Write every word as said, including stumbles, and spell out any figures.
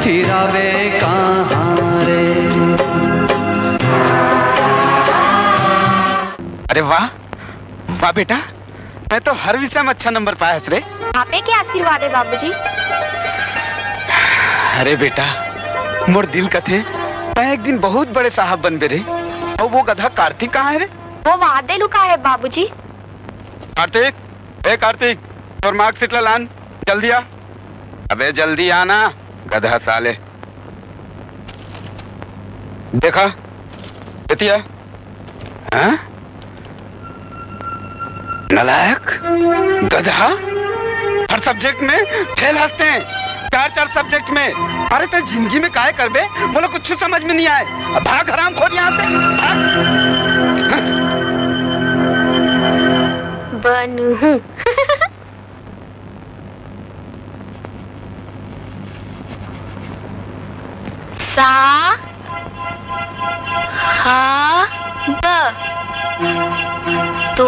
फिरावे कहाँ रे। अरे वाह, वाह बेटा, मैं तो हर विषय में अच्छा नंबर पाए हस रे। आपे के आशीर्वाद है बाबूजी। अरे बेटा, मोर दिल कथे, तैं एक दिन बहुत बड़े साहब बनबे रे। और वो गधा कार्तिक कहाँ है रे? वो वहाँ दे लुका है बाबूजी। कार्तिक, ए कार्तिक, तोर मार्कशीट ला लान, जल्दी आ। अबे जल्दी आना, गधा साले। देखा, एती आ। हाँ? नालायक, गधा, हर सब्जेक्ट में फेल हस तैं, चार चार सब्जेक्ट में। अरे तैं जिंदगी में काय करबे, मोला कुछ समझ में नहीं आए। अब भाग हरामखोर यहाँ से, भाग। हाँ। बनहूँ। सा, ह, ब। तो